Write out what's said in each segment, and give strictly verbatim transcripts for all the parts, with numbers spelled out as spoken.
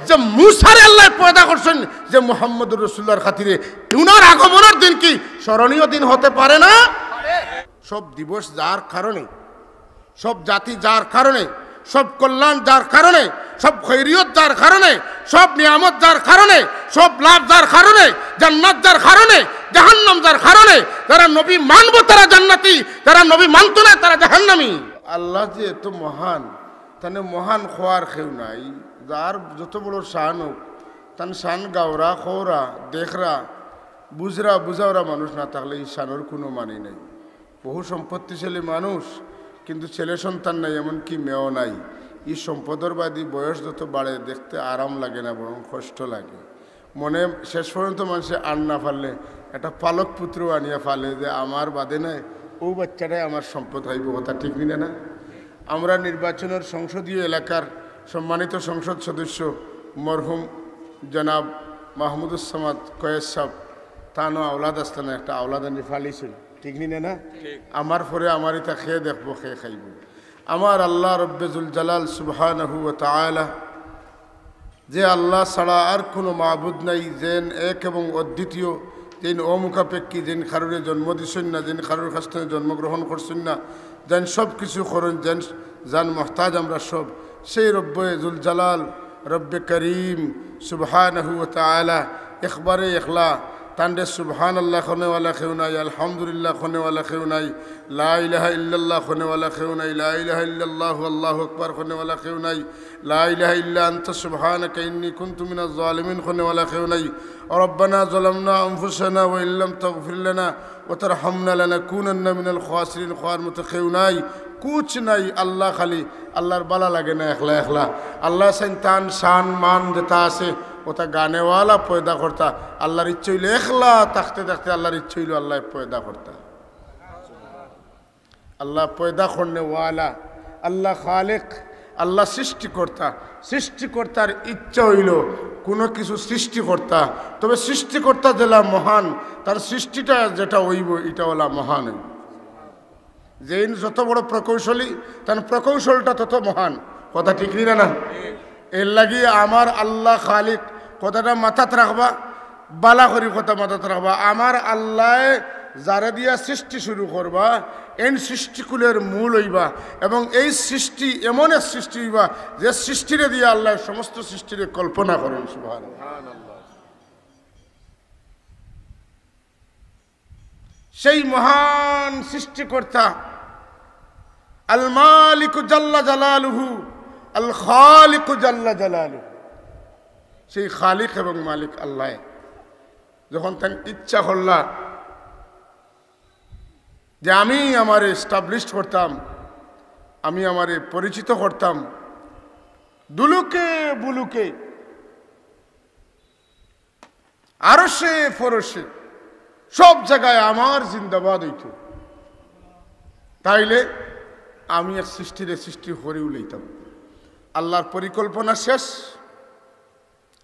যে মুসারে আল্লায় পয়দা করছইন, যে মুহাম্মদুর রাসূলুল্লাহর খাতিরে, উনার আগমনের দিন কি স্মরণীয় দিন হতে পারে না? সব দিবস যার কারণে, সব জাতি যার কারণে, সব কল্যাণ যার কারণে, সব খৈরিয়ত যার কারণে, সব নিয়ামত যার কারণে, সব লাভ যার কারণে, জান্নাত যার কারণে, জাহান্নাম যার কারণে। যারা নবী মানবো তারা জান্নাতি, যারা নবী মানতো না তারা জাহান্নামী। আল্লাহ যে এত মহান, তানে মহান কওয়ার কেউ নাই। যার যত বড় শান হোক, তান শান গাওরা, কওরা, দেখরা, বুঝরা, বুঝাওরা মানুষ না থাকলে ই শানর কুনু মানি নাই। বহু সম্পত্তিশালী মানুষ, কিন্তু ছেলে সন্তান নাই, এমনকি মেয়েও নাই। ই সম্পদর বাদী বয়স যত বাড়ে, দেখতে আরাম লাগে না, বরং কষ্ট লাগে। মনে শেষ পর্যন্ত মানষে আর না পারলে একটা পালক পুত্র আনিয়া পালে যে আমার বাদে নাই, অউ বাচ্চাটাই আমার সম্পদ অইবো, কথা ঠিক নি না? আমরা নির্বাচনের সংসদীয় এলাকার সম্মানিত সংসদ সদস্য মরহুম জনাব মাহমুদুস সামাদ কয়েস সাহেব, তানও আওলাদ আছলা না, একটা আওলাদ আনি ফালিছইন, ঠিক নি না? আমার পরে আমার ইতা কে দেখবো, কে খাইবো? আমার আল্লাহ রব্বে জুল জালাল সুবহানাহু ওয়া তাআলা, যে আল্লাহ ছাড়া আর কুনু মাবুদ নাই, যেইন এক এবং অদ্বিতীয়, যেইন অমুখাপেক্ষী, যেইন কারুরে জন্ম দিছইন না, যেইন কারুর কাছ থাকি জন্মগ্রহণ করছইন না, যেইন সব কিছু করইন, যেইন, যান মহতাজ আমরা সব, সেই রব্বে জুল জালাল, রব্বে করিম সুবহানাহু ওয়া তাআলা একবারে একলা। তানরে সুবহানাল্লাহ কনেওয়ালা কেউ নাই, আলহামদুলিল্লাহ কনেওয়ালা কেউ নাই, লা ইলাহা ইল্লাল্লাহ কনেওয়ালা কেউ নাই, লা ইলাহা ইল্লাল্লাহু আল্লাহু আকবার কনেওয়ালা কেউ নাই, লা ইলাহা ইল্লা আনতা সুবহানাকা ইন্নী কুনতু মিনাজ জালিমিন কনেওয়ালা কেউ নাই। রব্বানা যালামনা আনফুসানা ওয়া ইল্লাম তাগফির লানা ওয়া তারহামনা লানাকুনান্না মিনাল খাসিরিন কওয়ার মতো কেউ নাই, কুছ নাই। আল্লাহ খালি, আল্লাহর বালা লাগে না একলা একলা। আল্লাহ চাইন তান শান মান যেটা আছে, ওটা গানেওয়ালা পয়দা করতা। আল্লাহর ইচ্ছা অইলো একলা থাকতে থাকতে, আল্লাহর ইচ্ছা অইলো আল্লাহ পয়দা করতা। আল্লাহ পয়দা করনেওয়ালা, আল্লাহ খালেক, আল্লাহ সৃষ্টিকর্তা। সৃষ্টিকর্তার ইচ্ছা অইলো কুনু কিছু সৃষ্টি করতা। তবে সৃষ্টিকর্তা যেলা মহান, তান সৃষ্টিটা যেটা অইবো, ইটা অলা মহান অইবো। যেইন যত বড় প্রকৌশলী, তান প্রকৌশলটা তত মহান। কথা ঠিক নি না? এরলাগি আমার আল্লাহ খালিক কথাটা মাথাত রাখবা, বালা করি কথা মাথাত রাখবা। আমার আল্লায় যারে দিয়া সৃষ্টি শুরু করবা, এইন সৃষ্টিকুলের মূল অইবা, এবং এই সৃষ্টি এমন এক সৃষ্টি অইবা, যে সৃষ্টিরে দিয়া আল্লায় সমস্ত সৃষ্টিরে কল্পনা করইন। সুবহানাল্লাহ। সেই মহান সৃষ্টিকর্তা আল মালিকু জাল্লা জালালুহু, আল খালিকু জাল্লা জালালুহু, সেই খালিক এবং মালিক আল্লাহ যখন তান ইচ্ছা করলা যে আমি আমারে এস্টাবলিশড করতাম, আমি আমারে পরিচিত করতাম, দুলুকে বুলুকে, আরশে ফরশে, সব জাগায় আমার জিন্দাবাদ অইতো, তাইলে আমি এক সৃষ্টিরে সৃষ্টি করি উলাইতাম। আল্লাহর পরিকল্পনা শেষ,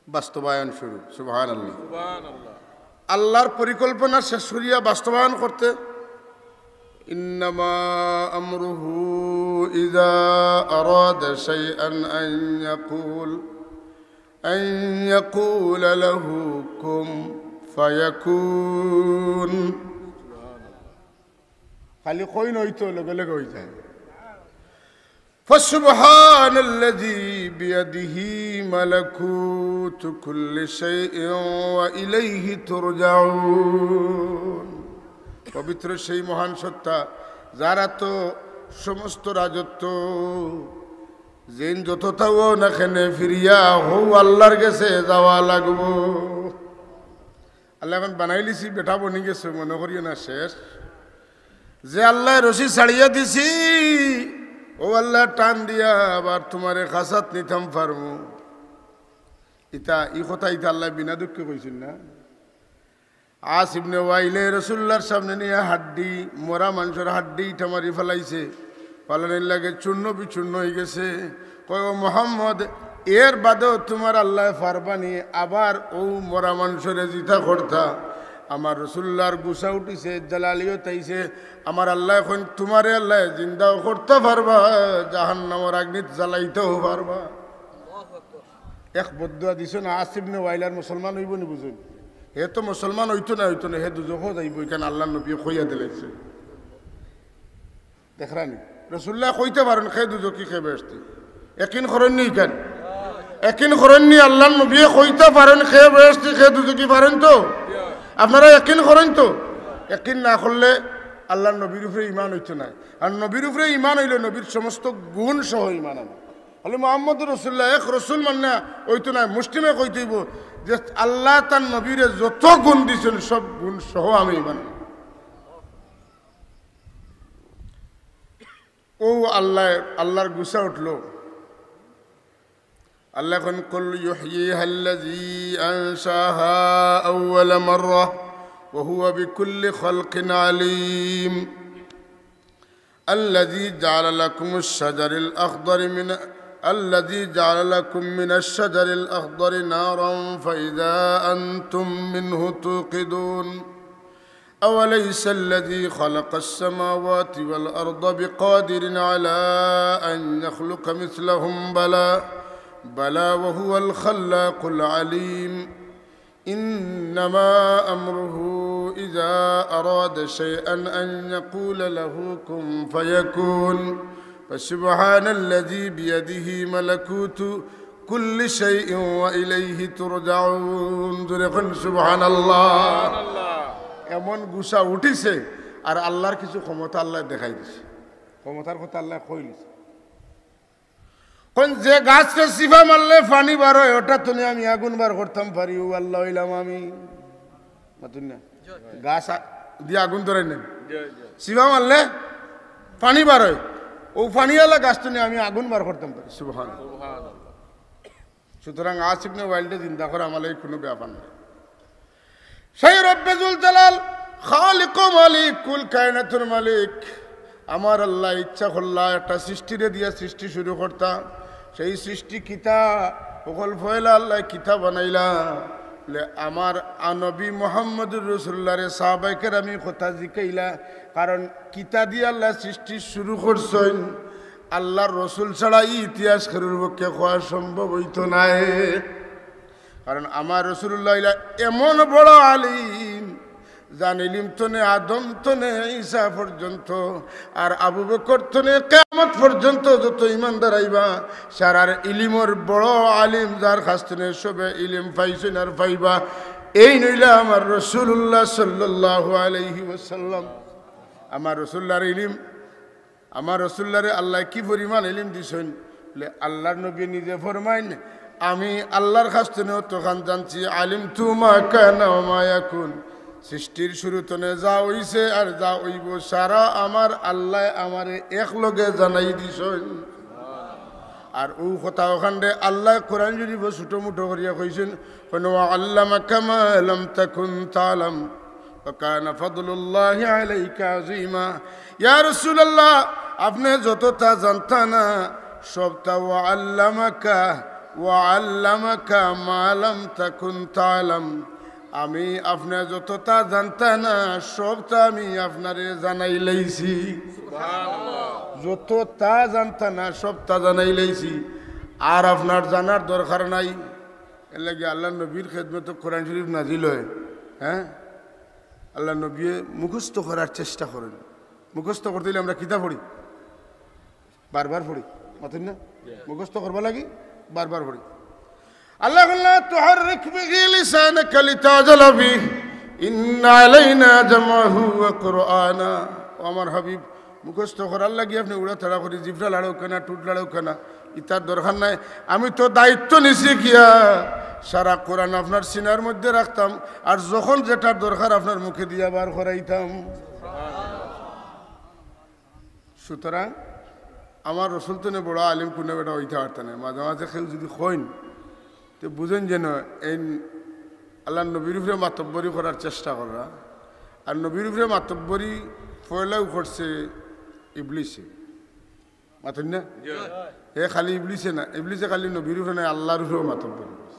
বাস্তবায়ন শুরু। সুবহানাল্লাহ। আল্লাহর পরিকল্পনা শেষ করিয়া বাস্তবায়ন করতে, ইন্নামা আমরুহু ইযা আরাদা শাইআন আন ইয়াকুল, আন ইয়াকুলা লাহু কুন ফায়াকুন। খালি কইন অইতো, লগে লগে অই যায়। ফাসুবহানাল্লাযী বিয়াদিহি মালাকুতু কুল্লি শাইইন ওয়া ইলাইহি তুরজাউন। পবিত্র সেই মহান সত্তা, যার আতো সমস্ত রাজত্ব, যেইন যততা অও না কেনে ফিরিয়া হউ আল্লাহর গেছে যাওয়া লাগবো। আল্লাহ এখন বানাইলিছি, বেটা বনি গেছে, মনে করিও না শেষ। যে আল্লায় রশি ছাড়িয়া দিছি, অউ আল্লায় টান দিয়া আবার তুমারে খাঁচাত নিতাম পারমু। ইতা, ই কথা ইতা আল্লায় বিনা দুঃখে কইছইন না? আস ইবনে ওয়াইলে রাসুলুল্লাহর সামনে নিয়া হাড্ডি, মরা মানষর হাড্ডি ইটা মারি ফালাইছে। ফালানির লগে চূর্ণ বিচূর্ণ অইগেছে। কয়, "ও মুহাম্মদ, এর বাদেও তুমার আল্লায় পারবানি আবার অউ মরা মানষরে জিতা করতা?" আমার রাসুলুল্লাহর গুসা উঠিছে, জালালিয়ত আইছে। আমার আল্লায় কইন, "তুমারে আল্লায় জিন্দাও করতা পারবা, জাহান্নামর আগ্নিত জ্বালাইতাও পারবা।" এক বদদোয়া দিছইন, আস ইবনে ওয়াইল আর মুসলমান অইবো নি বুঝইন? হে তো মুসলমান অইতো না, অইতো না, হে দুজখো যাইবো, ইখান আল্লার নবীয়ে কইয়া দিলাইছে। দেখরা নি? রাসুলুল্লায় কইতা পারইন কে দুজখি কে বেহেশতি। একিন করইন নি ইখান? একিন করইন নি? আল্লার নবীয়ে কইতা পারইন কে বেহেশতি কে দুজখি, পারইন তো? আপনারা একিন করইন তো? একিন না করলে আল্লার নবীর উপরে ইমান অইতো নায়। আর নবীর উপরে ইমান অইলে নবীর সমস্ত গুণ সহ ইমান আনা। অইলে মুহাম্মদুর রাসুলুল্লাহ এক রসুল মান্না অইতো নায়, মুষ্টিমেয় কইতে অইবো যে আল্লায় তান নবীরে যত গুণ দিছইন সব গুণ সহ আমি ইমান আনি। ও আল্লাহ, আল্লার গুসা উঠলো। আল্লায় কইন, "কুল ইউহয়িহাল্লাযী আনশাহা আউওয়ালা মাররাহ ওয়া হুয়া বিকুল্লি খালকিন আলিম।" الذي جعل لكم الشجر الأخضر من الذي جعل لكم من الشجر الأخضر نارا فإذا أنتم منه توقدون. أوليس الذي خلق السماوات والأرض بقادر على أن يخلق مثلهم؟ بلى، بلى وهو الخلاق العليم. إنما أمره إذا أراد شيئا أن يقول له كن فيكون. فسبحان الذي بيده ملكوت كل شيء وإليه ترجعون. জোরে কইন সুবহানাল্লাহ। এমন গুসা উঠিছে, আর আল্লার কিছু ক্ষমতা আল্লায় দেখাই দিছে। ক্ষমতার কথা আল্লায় কইলিছে। কইন যে গাছরে চিফা মারলে পানি বার অয়, ওটা তনে আমি আগুন বার করতাম পারি, ও আল্লাহ অইলাম আমি। মাতুন না? গাছ আ-, দিয়া আগুন ধরাই নেন। চিফা মারলে পানি বার অয়, ও পানিওয়ালা গাছ তনে আমি আগুন বার করতাম পারি। সুবহান। সুতরাং আস ইবনে ওয়াইলরে জিন্দা করা আমার লাগি কুনু ব্যাপার নায়। সেই রব্বে জুল জালাল, খালিক ও মালিক, কুল কায়নাতুর মালিক, আমার আল্লায় ইচ্ছা করলা একটা সৃষ্টিরে দিয়া সৃষ্টি শুরু করতা। সেই সৃষ্টি কিতা? হকল পয়লা আল্লায় কিতা বানাইলা? বলে, আমার আ-, নবী মুহাম্মদুর রাসুলুল্লাহরে সাহাবায়ে কেরামে কথা জিকাইলা, কারণ কিতা দিয়া আল্লায় সৃষ্টি শুরু করছইন, আল্লার রসুল ছাড়া ই ইতিহাস কেউর পক্ষে কওয়া সম্ভব অইতো নায়। কারণ আমার রাসুলুল্লাহ অইলা এমন বড় আলিম, যান ইলিম তনে আদম তনে ঈসা পর্যন্ত, আর আবু বকর তনে কিয়ামত পর্যন্ত যত ইমানদার আইবা, সারার ইলিমর বড় আলিম, যার কাছ তনে সবে ইলিম পাইছইন আর পাইবা, এইন অইলা আমার রাসুলুল্লাহ সাল্লাল্লাহু আলাইহি ওয়াসাল্লাম। আমার রাসুলুল্লাহর ইলিম আমার রাসুলুল্লাহরে আল্লায় কি পরিমাণ ইলিম দিছইন? বলে, আল্লার নবী নিজে ফরমাইন, আমি আল্লার কাছ তনে অতখান জানছি, আলিমতু মা কানা ওয়া মা ইয়াকুন। সৃষ্টির শুরু তনে যা অইছে আর যা অইবো, সারা আমার আল্লায় আমারে এক লগে জানাই দিছইন। আর অউ কথা অখানরে আল্লায় কোরআন শরীফো ছোটো মোটো করিয়া কইছইন, কইন, "ওয়া আল্লামাকা মা লাম তাকুন তা'লাম।" وكان فضل الله عليك عظيما। ইয়া রাসুলুল্লাহ, আপনে যততা জানতা না, সবতা ওয়া আল্লামাকা, ওয়া আল্লামাকা মা লাম তাকুন তা'লাম। আমি আপনে যততা জানতা না, সবতা আমি আপনারে জানাইলাইছি। যততা জানতা না, সবতা জানাইলাইছি। আর আপনার জানার দরকার নাই। এরলাগি আল্লার নবীর খেদমতো কোরআন শরীফ নাজিল অয়, হ্যাঁ? আল্লার নবীয়ে মুখস্থ করার চেষ্টা করইন। মুখস্থ করতে অইলে আমরা কিতা পড়ি? বারবার পড়ি, মাতইন না? মুখস্থ করবার লাগি বারবার পড়ি। আল্লায় কইলা, "لا تحرك به لسانك لتعجل به، إن علينا جمعه وقرآنه।" ও আমার হাবিব, মুখস্থ করার লাগি আপনে উড়াতাড়া করি, জিফরা লাড়াউক্কা না, ঠুট লাড়াউক্কা না, ইতার দরকার নাই। আমি তো দায়িত্ব নিছি গিয়া, সারা কোরআন আপনার সিনার মধ্যে রাখতাম, আর যখন যেটার দরকার আপনার মুখে দিয়া বার করাইতাম। সুতরাং আমার রাসুল তনে বড় আলিম কুনু বেটা অইতা পারতা নায়। মাঝে মাঝে কেউ যুদি কইন, তে বুঝইন যেন এইন আল্লার নবীর উপরে মাতব্বরি করার চেষ্টা কররা। আর নবীর উপরে মাতব্বরি পয়লাউ করছে ইবলিসে। মাতইন না? জি। হে খালি ইবলিসে না, ইবলিসে খালি নবীর উপরে নায়, আল্লার উপরেও মাতব্বরি করছে।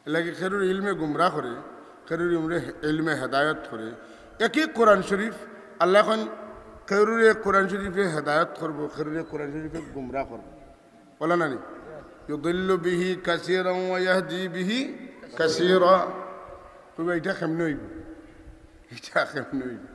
এরলাগি কেউর ইলমে গুমরা করে, কেউর ইলমে, ইলমে হেদায়ত করে। একই কোরআন শরীফ, আল্লায় কইন, কেউরে কোরআন শরীফে হেদায়ত করবো, কেউরে কোরআন শরীফে গুমরা করবো। বলা না নি? يضل به كثيرا ويهدي به كثيرا। তবে ইটা কেমনে অইবো? ইটা কেমনে অইবো?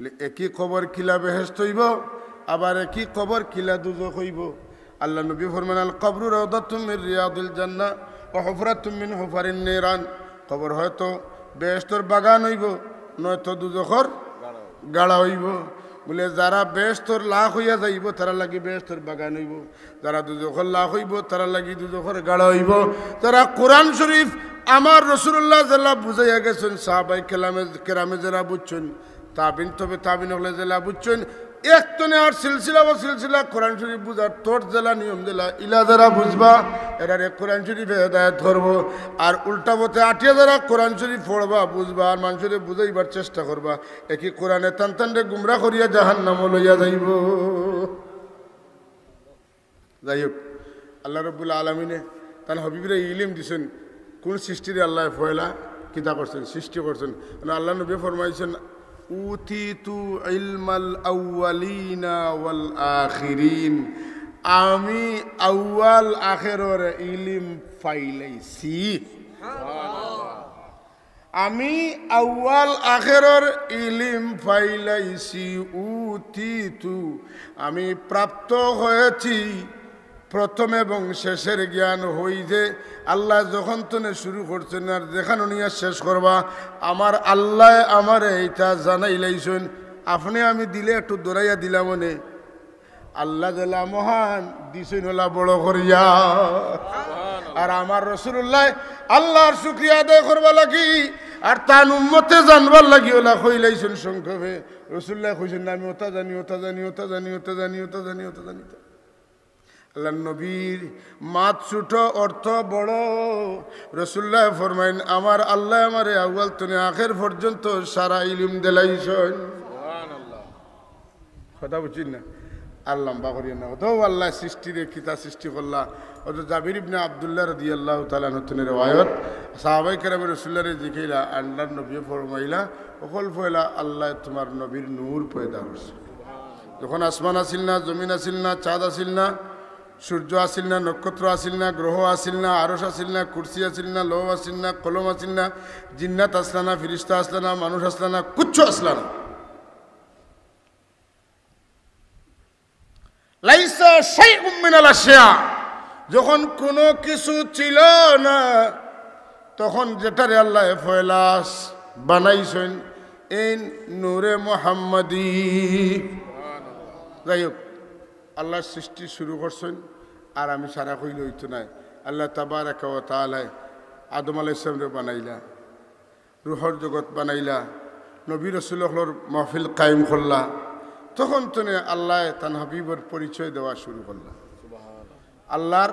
বলে, একই কবর কিলা বেহেশত অইবো, আবার একই কবর কিলা দুজখ অইবো। আল্লার নবী ফরমান, القبر روضة من رياض الجنة وحفرة من حفر النيران। কবর হয়তো বেহেশতর বাগান অইবো, নয়তো দুজখর গাড়া অইবো। বলে, যারা বেহেশতর লাখ অইয়া যাইবো, তারার লাগি বেহেশতর বাগান অইবো। যারা দুজখর লাখ অইবো, তারার লাগি দুজখর গাড়া অইবো। যারা কোরআন শরীফ আমার রাসূলুল্লাহ যেলা বুঝাইয়া গেছইন, সাহাবায়ে কেরামে, কেরামে যেলা বুঝছইন, তাবিন, তবে তাবিন অকলে যেলা বুঝছইন, এক তনে আর সিলসিলা বা সিলসিলা কোরআন শরীফ বুঝার তর যেলা নিয়ম যেলা, ইলা যারা বুঝবা, এরারে কোরআন শরীফে হেদায়েত করবো। আর উল্টা পথে আটিয়া যারা কোরআন শরীফ পড়বা, বুঝবা, আর মানষরে বুঝাইবার চেষ্টা করবা, একই কোরআনে তান তানরে গুমরা করিয়া জাহান্নামো লইয়া যাইবো। যাই হোক, আল্লাহ রাব্বুল আলামিনে তান হাবিবরে ইলিম দিছইন। কোন সৃষ্টিরে আল্লায় পয়লা কিতা করছইন? সৃষ্টি করছইন। মানে আল্লার নবী ফরমাইছইন, "أوتيت علم الأولين والآخرين।" আমি আউয়াল আখেরর ইলিম পাইলাইছি। আমি আউয়াল আখেরর ইলিম পাইলাইছি, উতিতু, আমি প্রাপ্ত হয়েছি প্রথম এবং শেষের জ্ঞান। হই যে আল্লায় যখন তনে শুরু করছইন আর যেখান নিয়া শেষ করবা, আমার আল্লায় আমারে ইটা জানাইলাইছইন। আপনে আমি দিলে একটু দৌড়াইয়া দিলাম অনে, আল্লাহ যেলা মহান, দিছইন অলা বড় করিয়া। আর আমার রাসূলুল্লায় আল্লার শুকরিয়া আদায় করবার লাগি আর তান উম্মতে জানবার লাগি অলা কইলাইছইন সংক্ষেপে। রাসূলুল্লায় কইছইন না, "আমি অতা জানি, অতা জানি, অতা জানি।" আল্লার নবীর মাত ছোট, অর্থ বড়। রাসূলুল্লায় ফরমাইন, "আমার আল্লায় আমারে আউয়াল তনে আখের পর্যন্ত সারা ইলিম দিলাইছইন।" কথা বুঝছইন না? আর লম্বা করিও না। অত আল্লায় সৃষ্টিরে কিতা সৃষ্টি করলা। অত জাবির ইবনে আব্দুল্লাহ রাদিয়াল্লাহু তাআলা আনহু তনে রেওয়ায়ত, সাহাবায়ে কেরামে রাসূলুল্লাহরে জিকাইলা, আল্লার নবীয়ে ফরমাইলা, "অকল পয়লা আল্লায় তুমার নবীর নূর পয়দা করছইন।" যখন আসমান আছিল না, জমিন আছিল না, চাঁদ আছিল না, সূর্য আছিল না, নক্ষত্র আছিল না, গ্রহ আছিল না, আরশ আছিল না, কুরসি আছিল না, লৌহ আছিল না, কলম আছিল না, জিন্নাত আছলা না, ফিরিস্তা আছলা না, মানুষ আছলা না, কুচ্ছু আছলা না। লাইসা শাইউম মিনাল আশিয়া, যখন কোনো কিছু ছিল না, তখন যেটারে আল্লায় পয়লা বানাইছইন, এই নূরে মুহাম্মদী। যাই হোক, আল্লায় সৃষ্টি শুরু করছইন, আর আমি সারা কইলে অইতো নায়। আল্লাহ তাবারাকা ওয়া তাআলায় আদম আলাইহিস সালামরে বানাইলা, রুহর জগত বানাইলা, নবী রসুল অকলর মাহফিল কায়েম করলা, তখন তনে আল্লায় তান হাবিবর পরিচয় দেওয়া শুরু করলা। আল্লার,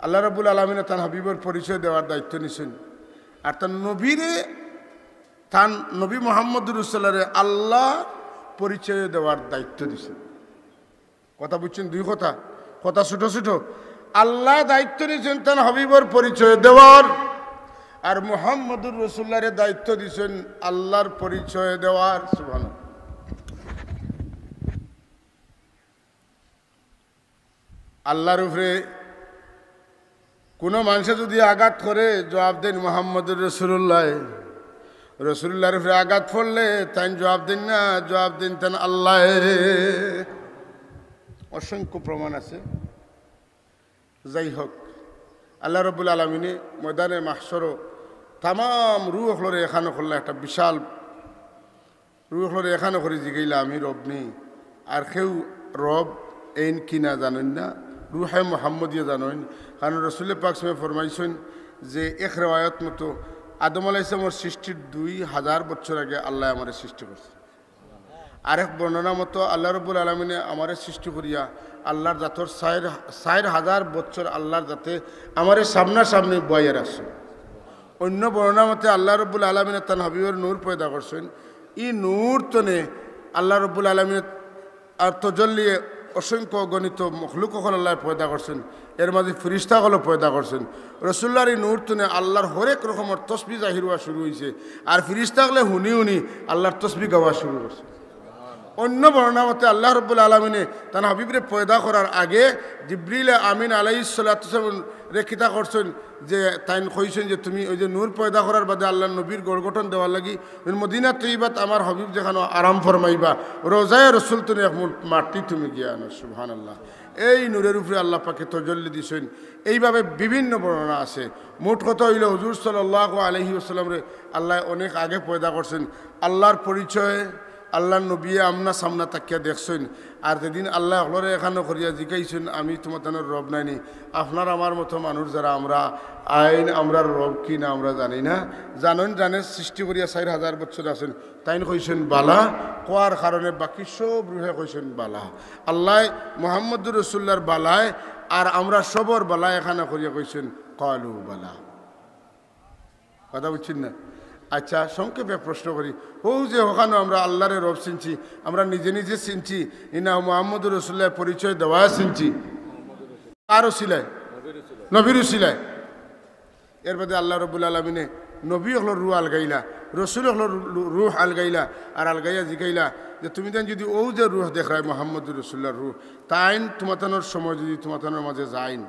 আল্লাহ রাব্বুল আলামিনে তান হাবিবর পরিচয় দেওয়ার দায়িত্ব নিছইন। আর তান নবীরে, তান নবী মুহাম্মদুর রাসূলুল্লাহরে আল্লাহ পরিচয় দেওয়ার দায়িত্ব দিছইন। কথা বুঝছইন? দুই কথা, কথা ছোট ছোট। আল্লায় দায়িত্ব নিছইন তান হাবিবর পরিচয় দেওয়ার, আর মুহাম্মদুর রাসূলুল্লাহরে দায়িত্ব দিছইন আল্লার পরিচয় দেওয়ার। সুবহানাল্লাহ। আল্লার উপরে কোনো মানষে যুদি আঘাত করে, জুয়াব দেইন মুহাম্মদুর রাসূলুল্লায়। রাসূলুল্লাহর উপরে আঘাত পড়লে তাইন জুয়াব দেইন না, জুয়াব দেইন তান আল্লায়। অসংখ্য প্রমাণ আছে। যাই হোক, আল্লাহ রাব্বুল আলামিনে ময়দানে মাহশরো তামাম রুহ অকলরে একখানো করলা, একটা বিশাল রুহ অকলরে একখানো করি জিগাইলা, "আমি রব নি?" আর কেউ রব এইন কিনা জানইন না, রুহে মুহাম্মদিয়ে জানইন। কারণ রসুলে পাক সাল্লাল্লাহু আলাইহি ওয়াসাল্লামে ফরমাইছইন যে এক রেওয়ায়ত মতো আদম আলাইহিস সালামর সৃষ্টির দুই হাজার বছর আগে আল্লায় আমারে সৃষ্টি করছইন। আরেক বর্ণনা মতো আল্লাহ রাব্বুল আলামিনে আমারে সৃষ্টি করিয়া আল্লার জাতর চাইর, চাইর হাজার বছর আল্লার জাতে আমারে সামনাসামনি বওয়াইয়া রাখছইন। অন্য বর্ণনা মতে আল্লাহ রাব্বুল আলামিনে তান হাবিবর নূর পয়দা করছইন। ই নূর তনে আল্লাহ রাব্বুল আলামিনে আর তজল্লিয়ে অসংখ্য অগণিত মখলুক অকল আল্লায় পয়দা করছইন, এর মাঝে ফিরিস্তা অকলও পয়দা করছইন। রসুলুল্লাহর ই নূর তনে আল্লার হরেক রকমর তসবি জাহির অওয়া শুরু অইছে, আর ফিরিস্তা অকলে হুনি হুনি আল্লার তসবি গাওয়া শুরু করছইন। অন্য বর্ণনা মতে আল্লাহ রব্বুল আলামিনে তান হাবিবরে পয়দা করার আগে জিব্রিল আমিন আলাইহিস সালাতু ওয়াস সালামরে কিতা করছইন, যে তাইন কইছইন যে তুমি ওই যে নূর পয়দা করার বাদে আল্লাহর নবীর গড় গঠন দেওয়ার লাগি, ওই মদিনা তৈবাত আমার হাবিব যেখানো আরাম ফরমাইবা, রোজায় রসুল তুমি এক মুঠ মাটি তুমি গিয়া আনো। সুবহানাল্লাহ। এই নূরের উপরে আল্লাহ পাকে তজল্লি দিছইন। এইভাবে বিভিন্ন বর্ণনা আছে। মোট কথা হইল, হুজুর সাল্লাল্লাহু আলাইহি ওয়াসাল্লামরে আল্লাহ অনেক আগে পয়দা করছেন। আল্লাহর পরিচয়, আল্লাহর নবিয়ে আমনা সামনা তাকিয়া দেখছইন। আর যেদিন আল্লাহ হকলরে এখানো করিয়া জিকাইছইন, "আমি তোমাতানোর রব নাইনি? আপনার আমার মতো মানুষ যারা আমরা আইন, আমরার রব কি না আমরা জানি না।" জানইন, জানে সৃষ্টি করিয়া চাইর হাজার বছর আছেন। তাইন কইছইন বালা, কোয়ার কারণে বাকি সব রুহে কইছইন বালা। আল্লাহ মুহাম্মদুর রসুল্লাহর বালায় আর আমরা সবর বালায় এখানো করিয়া কইছইন, "ক্বালু বালা।" কথা বুঝছইন না? আচ্ছা, সংক্ষেপে প্রশ্ন করি, হউ যে হখানো আমরা আল্লাহরে রব চিনছি, আমরা নিজে নিজে চিনছি, ইনা মুহাম্মদুর রসুল্লাহ পরিচয় দেওয়া চিনছি, কার উসিলায়? নবীর উসিলায়। এর বাদে আল্লাহ রব্বুল আলামিনে নবী হকলর রুহ আলগাইলা, রসুল হকলর রু-, রুহ আলগাইলা, আর আলগাইয়া জিকাইলা যে, "তুমি তাইন যদি অউ যে রুহ দেখরায় মুহাম্মদুর রসুল্লাহর রুহ, তাইন তোমাতানোর সময় যদি তোমাতানোর মাঝে যাইন,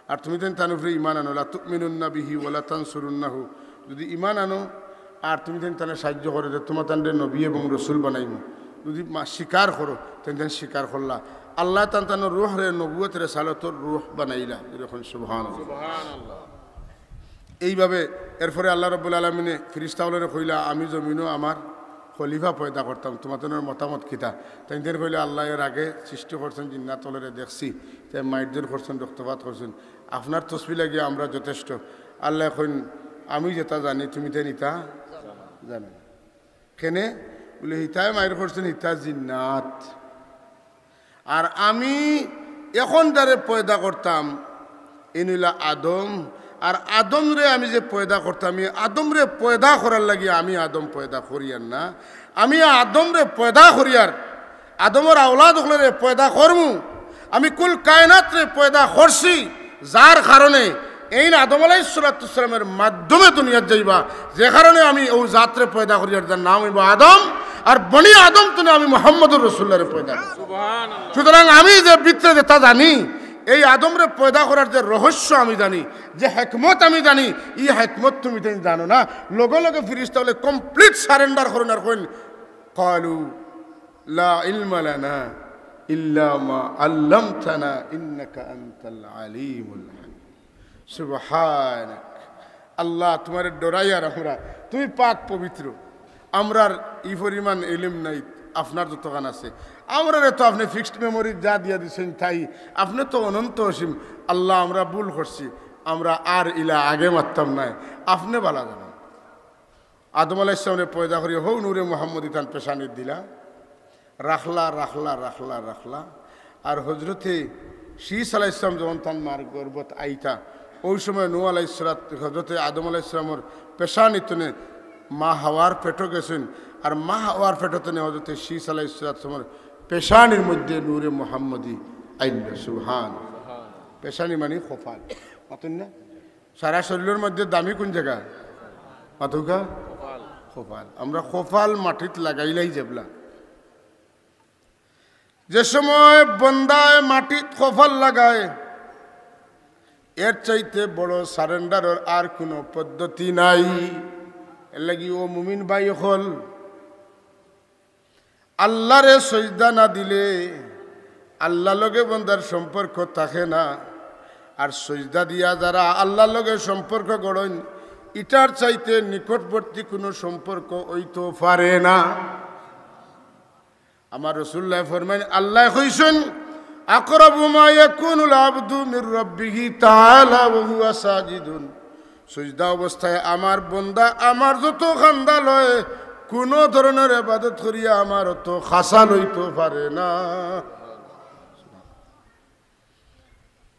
আর তুমি তাইন তান উপরে ইমান আনো, লা তুমিনুন্না বিহি ওয়া লা তানসুরুন্নাহু, যদি ইমান আনো, আর তুমি তাইন তানে সাহায্য করো যে তোমাতানরে নবী এবং রসুল বানাইমু, যদি মা-, স্বীকার করো, তাইন তাইন স্বীকার করলা।" আল্লাহ তান তান রুহরে নবুয়ত রেসালতর রুহ বানাইলা, এরকম সুবহানাল্লাহ। সুবহানাল্লাহ। এইভাবে এরপরে আল্লাহ রব্বুল আলামিনে ফিরিস্তা হকলরে কইলা, "আমি জমিনো আমার খলিফা পয়দা করতাম, তোমাতানোর মতামত কিতা?" তাইন তাইন কইলা, "আল্লাহ এর আগে সৃষ্টি করছেন জিন্নাত হকলরে দেখছি, তাই মাইরধর করছেন, রক্তপাত করছেন, আপনার তসবি লাগিয়া আমরা যথেষ্ট।" আল্লাহ কইন, "আমি যেটা জানি তুমি তাইন ইতা জানো না।" কেনে? বলে, "হিতায় মাইর করছেন, হিতা জিন্নাত।" আর আমি এখন যারে পয়দা করতাম, ইন অইলা আদম। আর আদমরে আমি যে পয়দা করতাম, এই আদমরে পয়দা করার লাগি আমি আদম পয়দা করিয়ার না, আমি আদমরে পয়দা করিয়ার, আদমর আওলাদ হকলরে পয়দা করমু। আমি কুল কায়নাতরে পয়দা করছি, যার কারণে এইন আদম আলাইহিস সালাতু ওয়াস সালামের মাধ্যমে দুনিয়াত যাইবা, যে কারণে আমি অউ জাতরে পয়দা করিয়ার, যার নাম অইবো আদম, আর বনি আদম তনে আমি মুহাম্মদুর রাসূলুল্লাহরে পয়দা করছি। সুতরাং আমি যে ভিতরে যেটা জানি, এই আদমরে পয়দা করার যে রহস্য আমি জানি, যে হেকমত আমি জানি, ই হেকমত তুমি তাইন জানো না। লগে লগে ফিরিস্তা হকলে complete surrender করইন আর কইন, "ক্বালু লা ইলমা লানা ইল্লা মা আল্লামতানা ইন্নাকা আনতাল আলিমুল হাকিম।" সুবহানাক। আল্লাহ, তুমারে ডরাইয়ার আমরা, তুমি পাক পবিত্র। আমরার ই পরিমাণ ইলিম নাই, আপনার যতখান আছে। আমরারে তো আপনে fixed memory যা দিয়া দিছেন তাই, আপনে তো অনন্ত অসীম। আল্লাহ, আমরা ভুল করছি, আমরা আর ইলা আগে মারতাম নায়, আপনে ভালা জানইন। আদম আলাইহিস সালামরে পয়দা করি হউ নূরে মুহাম্মদী তান পেশানিত দিলা, রাখলা, রাখলা, রাখলা, রাখলা। আর হজরতে শীস আলাইহিস সালাম যখন তান মার গর্ভত আইতা, অউ সময় নূহ আলাইহিস সালাত, হজরতে আদম আলাইহিস সালামর পেশানিত তনে মা হাওয়ার পেটো গেছইন, আর মা হাওয়ার পেটো তনে হজরতে শীস আলাইহিস সালাতু ওয়াস সালামর পেশানির মধ্যে নূরে মুহাম্মদী আইলা। সুবহান। পেশানি মানে কপাল, মাতইন না? সারা শরীলর মধ্যে দামি কুন জাগা? মাতউক্কা? কপাল। আমরা কপাল মাটিত লাগাইলাই যেবলা। যে সময় বন্দায় মাটিত কপাল লাগায়, এর চাইতে বড় surrender-র আর কুনু পদ্ধতি নাই। এর লাগি ও মুমিন ভাই অকল, আল্লারে সইজদা না দিলে আল্লার লগে বন্দার সম্পর্ক থাকে না। আর সইজদা দিয়া যারা আল্লার লগে সম্পর্ক গড়ইন, ইটার চাইতে নিকটবর্তী কুনু সম্পর্ক অইতো পারে না। আমার রাসূলুল্লায় ফরমাইন, আল্লায় কইছইন, "আকরাবু মা ইয়াকুনুল আবদু মির রাব্বিহি তাআলা ওয়া হুয়া সাজিদুন।" সইজদা অবস্থায় আমার বন্দা আমার যত কান্দা লয়, কুনু ধরনর ইবাদত করিয়া আমার অত কাছা লইতো পারে না।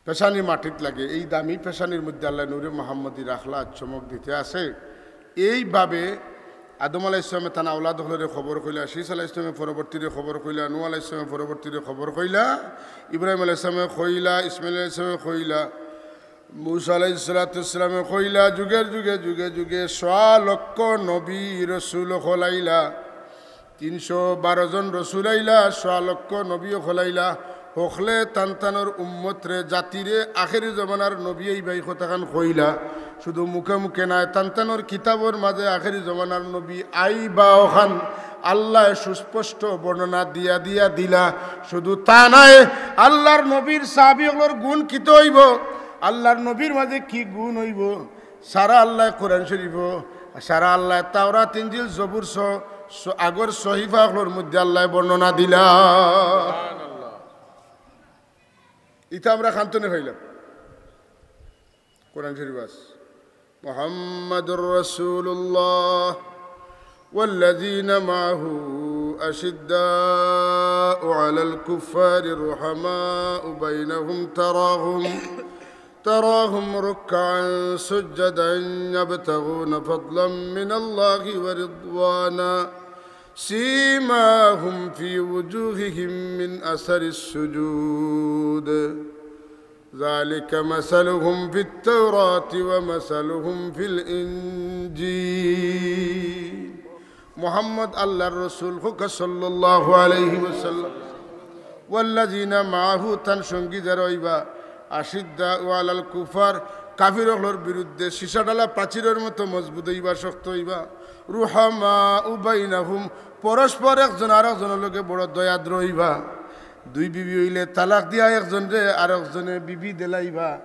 পেশানি মাটিত লাগে, এই দামি পেশানির মধ্যে আল্লায় নূরে মুহাম্মদী রাখলা, চমক দিতে আছে। এইভাবে আদম আলাইহিস সালামে তান আওলাদ অকলরে খবর কইলা, শীস আলাইহিস সালামে পরবর্তীরে খবর কইলা, নূহ আলাইহিস সালামে পরবর্তীরে খবর কইলা, ইব্রাহিম আলাইহিস সালামে কইলা, ইসমাইল আলাইহিস সালামে কইলা, মুসা আলাইহিস সালাতু ওয়াস সালামে কইলা, যুগের যুগে, যুগে যুগে সোয়া লক্ষ নবী রসুল অকল আইলা। তিনশো বারো জন রসুল আইলা, সোয়া লক্ষ নবী অকল আইলা, হকলে তান তানর উম্মতরে, জাতিরে আখেরি জমানার নবী আইবা ই কথাখান কইলা। শুধু মুখে মুখে নায়, তান তানর কিতাবর মাঝে আখেরি জমানার নবী আইবা অখান আল্লায় সুস্পষ্ট বর্ণনা দিয়া দিয়া দিলা। শুধু তা নায়, আল্লার নবীর সাহাবী অকলর গুণ কিতা অইবো, আল্লার নবীর মাঝে কি গুণ অইবো, সারা আল্লায় কোরআন শরীফো, সারা আল্লায় তাওরাত, ইঞ্জিল, জবুর সহ স-, আগর সহিফা অকলর মধ্যে আল্লায় বর্ণনা দিলা। ইতা আমরা কান থনে পাইলাম, কোরআন শরীফো আছে। محمد رسول الله والذين معه أشداء على الكفار رحماء بينهم تراهم تراهم ركعا سجدا يبتغون فضلا من الله ورضوانا سيماهم في وجوههم من أثر السجود ذلك مثلهم في التوراة ومثلهم في الإنجيل. মুহাম্মদ আল্লার রসুল, কউক্কা সাল্লাল্লাহু আলাইহি ওয়াসাল্লাম। ওয়াল্লাযিনা মাআহু, তান সঙ্গী যারা অইবা, আশিদ্দাউ আলাল কুফার, কাফির অকলর বিরুদ্ধে সীসা ঢালা প্রাচীরর মতো মজবুত অইবা, শক্ত অইবা। রুহামাউ বাইনাহুম, পরস্পর একজন আরকজনর লগে বড় দয়াদ্র অইবা। দুই বিবি অইলে তালাক দিয়া একজনরে আরকজনে বিবি দিলাইবা।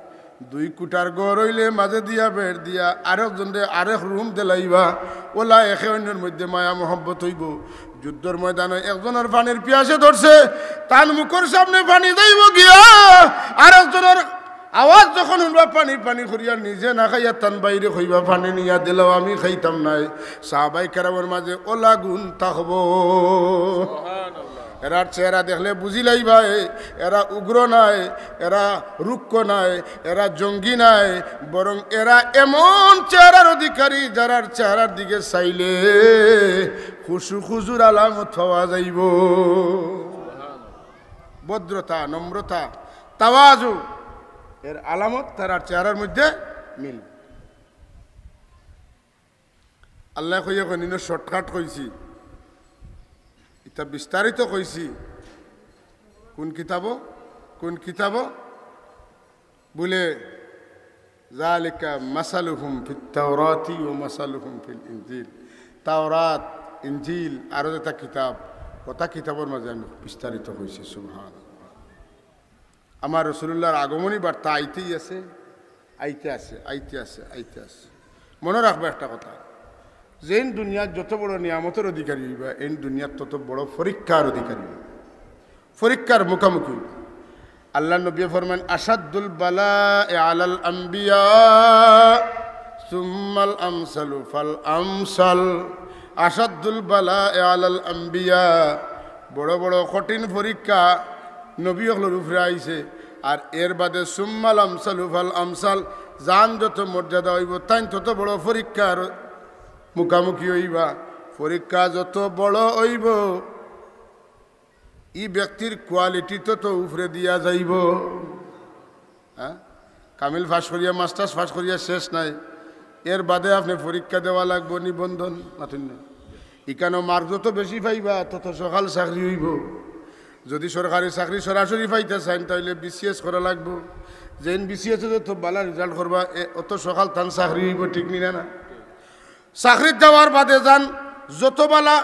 দুই কুটার ঘর অইলে মাঝে দিয়া বেড় দিয়া আরকজনরে আরেক রুম দিলাইবা। অউলা একে অইন্যর মধ্যে মায়া মহব্বত অইবো। যুদ্ধর ময়দানো একজনর পানির পিয়াসে ধরছে, তান মুখর সামনে পানি যাইবো গিয়া, আরকজনর আওয়াজ যখন হুনবা পানি পানি করিয়া নিজে না খাইয়া তান ভাইরে কইবা, "পানি নিয়া দিলাও, আমি খাইতাম নায়।" সাহাবায়ে কেরামর মাঝে অউলা গুণ থাকবো। এরার চেহারা দেখলে বুঝিলাইবা, এ, এরা উগ্র নায়, এরা রুক্ষ নায়, এরা জঙ্গি নায়, বরং এরা এমন চেহারার অধিকারী, যারার চেহারার দিকে চাইলে খুশু খুজুর আলামত পাওয়া যাইবো। ভদ্রতা, নম্রতা, তাওয়াজু, এর আলামত তারার চেহারার মধ্যে মিল। আল্লায় কইয়া কইন, ইনো shortcut কইছি, ইতা বিস্তারিত কইছি। কোন কিতাবো? কোন কিতাবো? বুলে, "যালিকা মাসালুহুম ফিত তাওরাতি ওয়া মাসালুহুম ফিল ইনজিল।" তাওরাত, ইনজিল, আরো যেটা কিতাব, ওটা কিতাবর মাঝে আমি বিস্তারিত কইছি। সুবহানাল্লাহ। আমার রসুলুল্লাহর আগমনী বার্তা আইতেই আছে, আইতে আছে, আইতে আছে, আইতে আছে। মনো রাখবা একটা কথা, যেইন দুনিয়াত যত বড় নিয়ামতর অধিকারী অইবা, এইন দুনিয়াত তত বড় পরীক্ষার অধিকারী অইবা, পরীক্ষার মুখামুখি অইবা। আল্লার নবীয়ে ফরমাইন, "আশাদ্দুল বালাই আলাল আম্বিয়া, সুম্মাল আমসালু ফাল আমসাল।" আশাদ্দুল বালাই আলাল আম্বিয়া, বড় বড় কঠিন পরীক্ষা নবী অকলর উপরে আইছে। আর এর বাদে সুম্মাল আমসালু ফাল আমসাল, যান যত মর্যাদা অইবো, তাইন তত বড় পরীক্ষার মুখামুখি অইবা। পরীক্ষা যত বড় অইবো, ই ব্যক্তির quality তত উপরে দিয়া যাইবো। হ্যাঁ? কামিল পাশ করিয়া, masters পাশ করিয়া শেষ নাই, এর বাদে আপনে পরীক্ষা দেওয়া লাগবো, নিবন্ধন, মাতুন না। ইকানো mark যত বেশি পাইবা, তত সকাল চাকরি অইবো। যদি সরকারি চাকরি সরাসরি পাইতা চাইন, তাইলে বিসিএস করা লাগবো। যেইন বিসিএস এ যত বালা result করবা, এ, অত সকাল তান চাকরি অইবো, ঠিক নি না? না, চাকরিত যাওয়ার বাদে যান যত বালা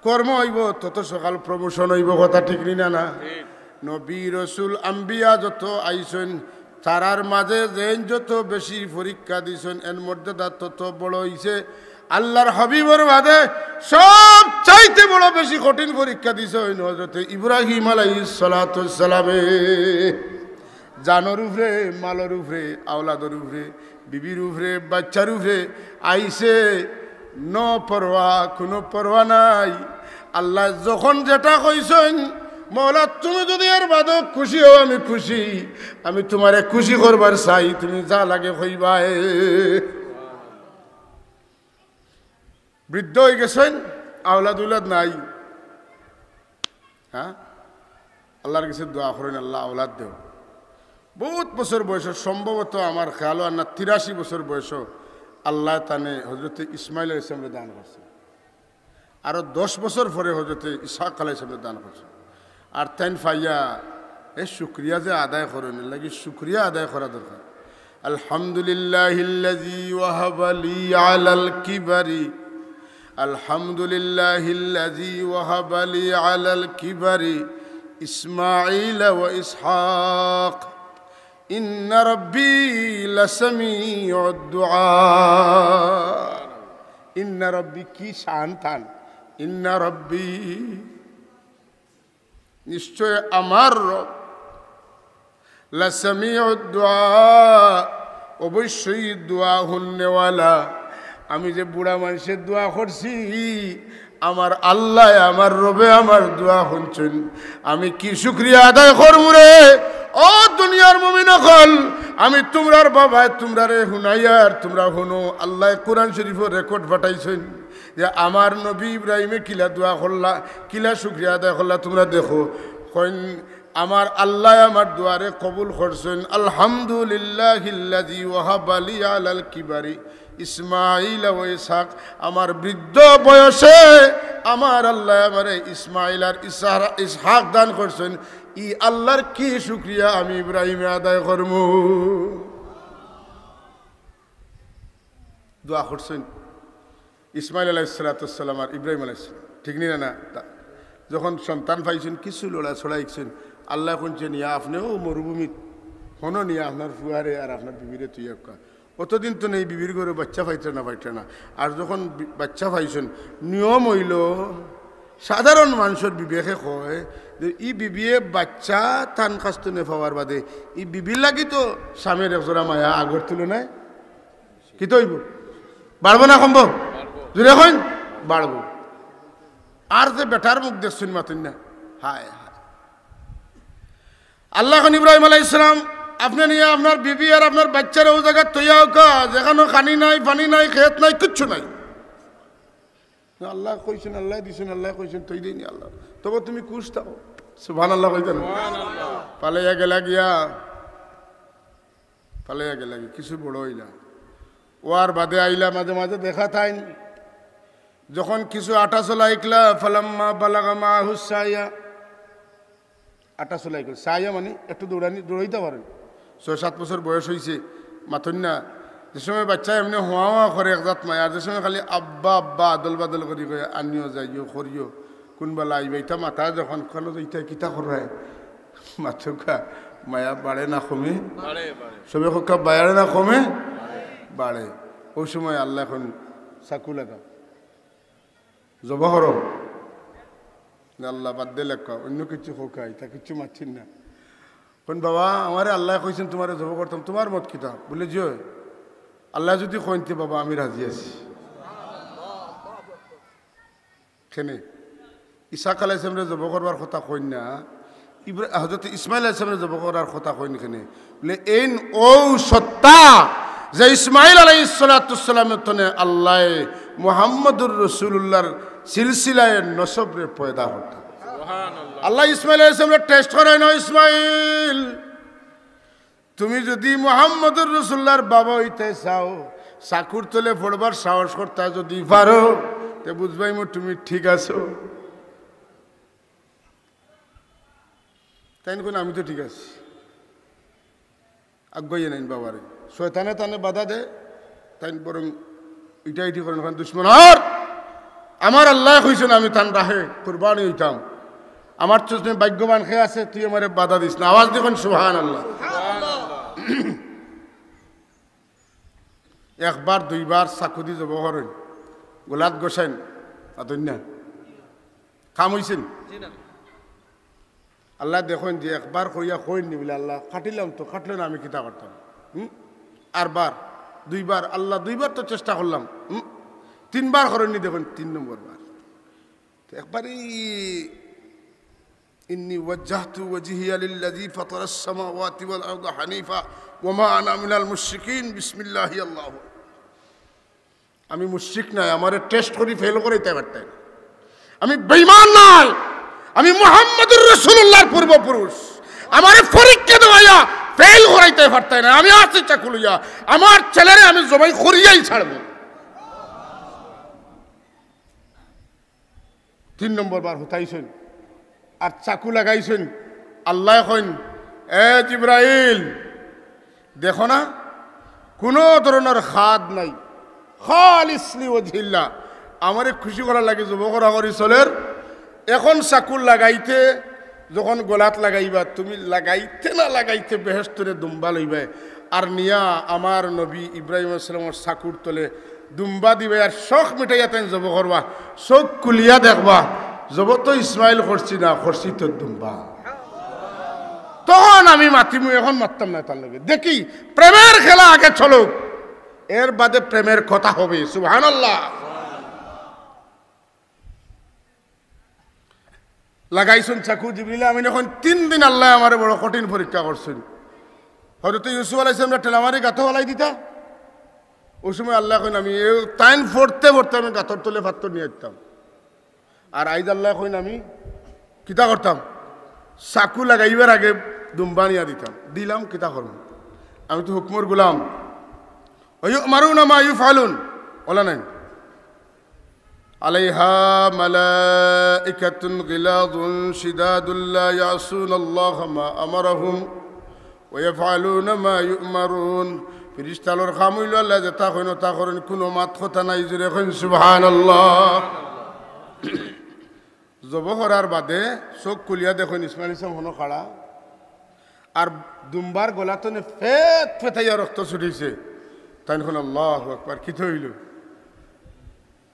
কর্ম অইবো, তত সকাল promotion অইবো, কথা ঠিক নি না? না, নবী, রসুল, আম্বিয়া যত আইছইন, তারার মাঝে যেইন যত বেশি পরীক্ষা দিছইন, এন মর্যাদা তত বড় অইছে। আল্লার হাবিবর বাদে সব চাইতে বড় বেশি কঠিন পরীক্ষা দিছইন হযরতে ইব্রাহিম আলাইহিস সালাতু ওয়াস সালামে। জানর উপরে, মালর উপরে, আওলাদর উপরে, বিবির উপরে, বাচ্চার উপরে আইছে, no পরোয়া, কুনু পরোয়া নাই। আল্লায় যখন যেটা কইছইন, "মওলা, তুমি যুদি এর বাদেও খুশি অও, আমি খুশি, আমি তুমারে খুশি করবার চাই, তুমি যা লাগে কইবায়।" বৃদ্ধ অইগেছইন, আওলাদ উলাদ নাই। হ্যাঁ, আল্লার গেছে দোয়া করইন, "আল্লা, আওলাদ দেও।" বউত বছর বয়সো, সম্ভবত আমার খেয়ালো আর না, তিরাশি বছর বয়সো আল্লায় তানে হযরতে ইসমাইল আলাইহিস সালামরে দান করছে। আরো দশ বছর পরে হযরতে ইসহাক আলাইহিস সালামরে দান করছইন। আর তাইন পাইয়া এ শুকরিয়া যে আদায় করইন, এর লাগি শুকরিয়া আদায় করা দরকার। الحمد لله الذي وهب لي على الكبر، الحمد لله الذي وهب لي على الكبر إسماعيل وإسحاق إن ربي لسميع الدعاء। إن ربي কি শান তান, إن ربي, নিশ্চয় আমার রব, لسميع الدعاء, অবশ্যই দোয়া হুননেওয়ালা। আমি যে বুড়া মানষে দোয়া করছি, আমার আল্লায়, আমার রবে আমার দোয়া হুনছইন। আমি কি শুকরিয়া আদায় করমু রে? ও দুনিয়ার মুমিন অকল, আমি তুমরার বাবায় তুমরারে হুনাইয়ার, তুমরা হুনো। আল্লায় কোরআন শরীফো record পাঠাইছইন যে আমার নবী ইব্রাহিমে কিলা দোয়া করলা, কিলা শুকরিয়া আদায় করলা, তুমরা দেখো। কইন, আমার আল্লায় আমার দোয়ারে কবুল করছইন। الحمد لله الذي وهب لي على الكبر إسماعيل وإسحاق। আমার বৃদ্ধ বয়সে আমার আল্লায় আমারে ইসমাইল আর ইসা-, ইসহাক দান করছইন। ই আল্লার কি শুকরিয়া আমি ইব্রাহিমে আদায় করমু? দোয়া করছইন ইসমাইল আলাইহিস সালাতু ওয়াস সালাম আর ইব্রাহিম আলাইহিস সালাম, ঠিক নি না? না, তা-, যখন সন্তান পাইছইন, কিছু লড়াচড়া ইকছইন, আল্লায় কইছইন, "ইয়া, আপনে অউ মরুভূমিত হনো নিয়া আপনার ফুয়ারে আর আপনার বিবিরে থুইয়া আউক্কা।" অতদিন তো নেই, বিবির ঘরো বাইচ্চা পাইতা না, পাইতা না। আর যখন বি-, বাইচ্চা পাইছইন, নিয়ম অইলো, সাধারণ মানষর বিবেকে কয় যে ই বিবিয়ে বাইচ্চা তান কাছ থনে পাওয়ার বাদে ই বিবির লাগি তো স্বামীর একজোড়া মায়া আগর তুলনায় কিতা অইবো? বাড়বো না কমবো? জুরে কইন, বাড়বো। আর যে বেটার মুখ দেখছইন মাতইন না, হায় হায়। আল্লায় কইন, "ইব্রাহিম আলাইহিস সালাম, আপনে নিয়া আপনার বিবি আর আপনার বাইচ্চারে অউ জাগাত থইয়া আউক্কা, যেখানো খানি নাই, পানি নাই, খেত নাই, কিচ্ছু নাই।" আল্লায় কইছইন, আল্লায় দিছইন, আল্লায় কইছইন, থই দেইন নি আল্লায়। তবে তুমি খুশ থাকো। সুবহানাল্লাহ কইতা না? পালাইয়া গেলা গিয়া, পালাইয়া গেলা গিয়া, কিছু বড় অইলা। অওয়ার বাদে আইলা, মাঝে মাঝে দেখা তাইন। যখন কিছু আটা চলা ইকলা, فلما بلغ معه السعي, আটা চলা ইকলা। সাইয়া মানে একটু দৌড়ানি, দৌড়াইতা পারইন। ছয় সাত বছর বয়স অইছে, মাতইন না। যে সময় বাইচ্চায় এমনে হুয়া হুয়া করে এক জাত মায়া, আর যে সময় খালি আব্বা আব্বা আদল বাদল করি কয়, "আনিও যাইও করিও, কুনবালা আইবা?" ইতা মাতা যখন, "কুনো যাইতায়, কিতা কররায়?" মাতউক্কা, মায়া বাড়ে না কমে? বাড়ে, বাড়ে। সবে কউক্কা, বাড়ে না কমে? বাড়ে। অউ সময় আল্লায় কইন, "চাকু লাগাও।" জবো করো। না আল্লাহ, বাদ দে লেখা, অইন্য কিচ্ছু কউক্কা, ইতা কিচ্ছু মাতছইন না। কইন, "বাবা, আমারে আল্লায় কইছইন তুমারে জবো করতাম, তুমার মত কিতা?" বুলে, "জি অয়, আল্লায় যুদি কইন তে বাবা আমি রাজি আছি।" কেনে? ইসহাক আলাইহিস সালামরে জবো করবার কথা কইন না, ইব্রা-, হযরত ইসমাইল আলাইহিস সালামরে জবো করার কথা কইন কেনে? বুলে, এইন অউ সত্তা যে ইসমাইল আলাইহিস সালাতু ওয়াস সালামর থনে আল্লায় মুহাম্মদুর রাসূলুল্লাহর সিলসিলায়ে নসবরে পয়দা করতা। সুবহানাল্লাহ। আল্লায় ইসমাইল আলাইহিস সালামরে test করাইন, "ও ইসমাইল, তুমি যুদি মুহাম্মদুর রাসূলুল্লাহর বাবা অইতে চাও, চাকুর তলে পড়বার সাহস করতা যুদি পারো, তে বুঝবায়মু তুমি ঠিক আছো।" তাইন কইন, "আমি তো ঠিক আছি।" আগুয়াইয়া নেইন বাবারে। শয়তানে তানে বাধা দে, তাইন বরং ইটা ইটি করইন, কইন, "দুশমন আর আমার আল্লায় কইছইন আমি তান রাহে কুরবানি অইতাম। আমার তো তুমি ভাগ্যবান কে আছে, তুই আমারে বাধা দিস না।" আওয়াজ দি কইন, "সুবহানাল্লাহ।" একবার দুইবার চাকুদি জবো করইন, গলাত গসাইন, মাতইন না। কাম অইছে নি? জি না। আল্লায় দেখইন যে একবার করিয়া কইন নি বুলে, "আল্লাহ, কাটিলাম তো, কাটলো না, আমি কিতা করতাম?" হুম? আরবার, দুইবার, "আল্লাহ, দুইবার তো চেষ্টা করলাম।" হুম? তিনবার করইন নি, দেখইন তিন নম্বর বার। তো একবারই, "إني وجهت وجهي للذي فطر السماوات والأرض حنيفا وما أنا من المشركين، بسم الله الله।" আমি মুশরিক নায়, আমারে test করি fail করাইতায় পারতায় না। আমি বেঈমান নায়, আমি মুহাম্মদুর রাসূলুল্লাহর পূর্বপুরুষ। আমারে পরীক্ষা দেওয়াইয়া fail করাইতায় পারতায় না। আমি আছি চাকু লইয়া, আমার ছেলেরে আমি জবাই করিয়াই ছাড়মু। তিন নম্বর বার হুতাইছইন আর চাকু লাগাইছইন। আল্লায় কইন, "এ জিব্রাইল, দেখো না, কুনু ধরনর খাদ নাই, খালিস লিওয়াজহিল্লাহ, আমারে খুশি করার লাগি জবো করা করি চলের। এখন চাকু লাগাইতে যখন গলাত লাগাইবা, তুমি লাগাইতে না লাগাইতে বেহেশতরে দুম্বা লইবায়, আর নিয়া আমার নবী ইব্রাহিম আলাইহিস সালামর চাকুর তলে দুম্বা দিবায়, আর শখ মিটাইয়া তাইন জবো করবা, চউখ খুলিয়া দেখবা, জবো তো ইসমাইল করছি না, করছি তো দুম্বা। তখন আমি মাতিমু, এখন মাততাম না তার লগে। দেখি, প্রেমের খেলা আগে চলুক, এর বাদে প্রেমের কথা হবে।" সুবহানাল্লাহ। লাগাইছইন চাকু, জিবরিল আমিন। এখন তিন দিন আল্লায় আমারে বড় কঠিন পরীক্ষা করছইন। হযরত ইউসুফ আলাইহিস সালামরে ঠেলা মারি গাতো ফালাই দিতা। ওই সময় আল্লায় কইন, "আমি এ তাইন পড়তে পড়তে আমি গাতর তলে পাত্থর নিয়া আইতাম।" আর আইজ আল্লায় কইন, "আমি কিতা করতাম? চাকু লাগাইবার আগে দুম্বা নিয়া দিতাম।" দিলাম, কিতা করমু? আমি তো হুকুমর গোলাম। ويؤمرون ما يفعلون। ওলা নাই। عليها ملائكة غلاظ شداد لا يعصون الله ما أمرهم ويفعلون ما يؤمرون। ফিরিস্তালর কাম অইলো আল্লায় যেতা কইন অতা করইন, কুনু মাত কথা নাই। জোরে কইন সুবহানাল্লাহ। জবো করার বাদে চউখ খুলিয়া দেখইন ইসমাইল আলাইহিস সালাম হনো খাড়া, আর দুম্বার গলা তনে ফেত ফেতাইয়া রক্ত ছুটিছে। তাইন কইন, "আল্লাহু আকবার, কিতা অইলো?"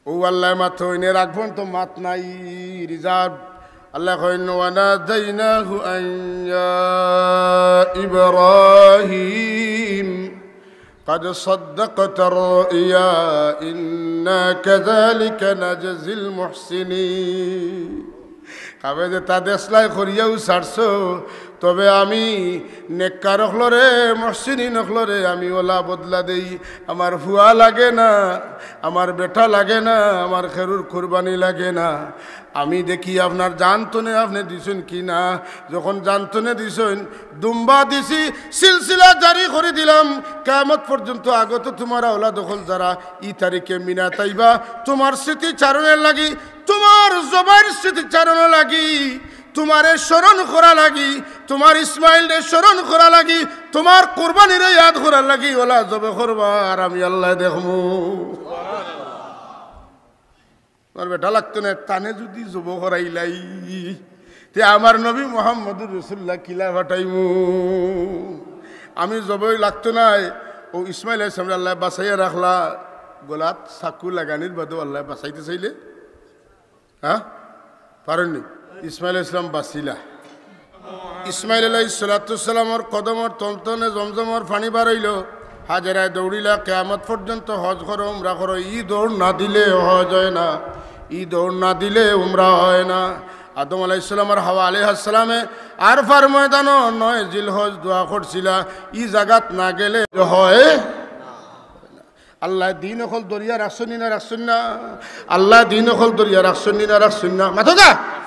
ও আল্লায় মাতইন, এর আগ পর্যন্ত মাত নাই, reserve। আল্লায় কইন, "وناديناه أن يا إبراهيم قد صدقت الرؤيا إنا كذلك نجزي المحسنين।" কামে যেতা দেখছলায় করিয়াউ ছাড়ছো, তবে আমি নেককার অকলরে, মুহসিনিন অকলরে আমি ওলা বদলা দেই। আমার ফুয়া লাগে না, আমার বেটা লাগে না, আমার খেরুর কুরবানি লাগে না। আমি দেখি আপনার জান তনে আপনে দিছইন কি না। যখন জান তনে দিছইন, দুম্বা দিছি, সিলসিলা জারি করি দিলাম। কিয়ামত পর্যন্ত আগত তুমার আওলাদ অকল যারা ই তারিখে মিনাত আইবা, তুমার স্মৃতিচারণর লাগি, তুমার জবাইর স্মৃতিচারণর লাগি, তুমারে স্মরণ করা লাগি, তুমার ইসমাইলরে স্মরণ করা লাগি, তুমার কুরবানিরে ইয়াদ করার লাগি ওলা জবে করবা, আর আমি আল্লায় দেখমু। আমার বেটা লাগতো না, তানে যুদি জবো করাইলাই, তে আমার নবী মুহাম্মদুর রাসূলুল্লাহ কিলা ফাটাইমু? আমি জবই লাগতো নায়, অউ ইসমাইল আলাইহিস সালামরে আল্লায় বাঁচাইয়া রাখলা, গলাত চাকু লাগানির বাদেও আল্লায় বাঁচাইতে চাইলে, হ্যাঁ, পারইন নি? ইসমাইল আলাইহিস সালাম বাঁচিলা। ইসমাইল আলাইহিস সালাতু ওয়াস সালামর কদমর তলতনে জমজমর পানি বার অইলো। হাজেরায় দৌড়িলা, কিয়ামত পর্যন্ত হজ করো, উমরা করো, ই দৌড় না দিলে হজ অয় না, ই দৌড় না দিলে উমরা অয় না। আদম আলাইহিস সালাম আর হাওয়া আলাইহাস সালামে আরফার ময়দানো নয় জিলহজ দোয়া করছিলা, ই জাগাত না গেলে হয়। আল্লায় দিন অকল ধরিয়া রাখছইন নি না রাখছইন না? আল্লায় দিন অকল ধরিয়া রাখছইন নি না রাখছইন না? মাতো না?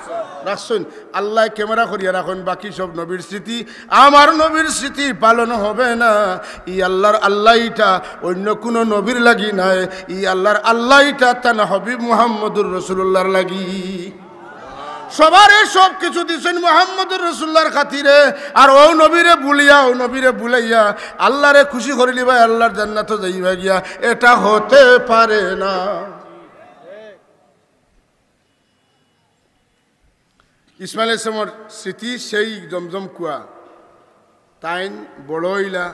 রাখছইন। আল্লায় camera করিয়া রাখইন, বাকি সব নবীর স্মৃতি, আমার নবীর স্মৃতি পালন হবে না। ই আল্লাহর আল্লাইটা অইন্য কুনু নবীর লাগি নায়, ই আল্লাহর আল্লাইটা তান হাবিব মুহাম্মদুর রাসূলুল্লাহর লাগি। সবারে সব কিছু দিছইন মুহাম্মদুর রাসূলুল্লাহর খাতিরে, আর অউ নবীরে ভুলিয়া, অউ নবীরে ভুলাইয়া আল্লাহরে খুশি করিলিবা, আল্লাহর জান্নাতো যাইবা গিয়া, এটা হতে পারে না। ইসমাইল আলাইহিস সালামর স্মৃতি সেই জমজম কুয়া। তাইন বড় অইলা,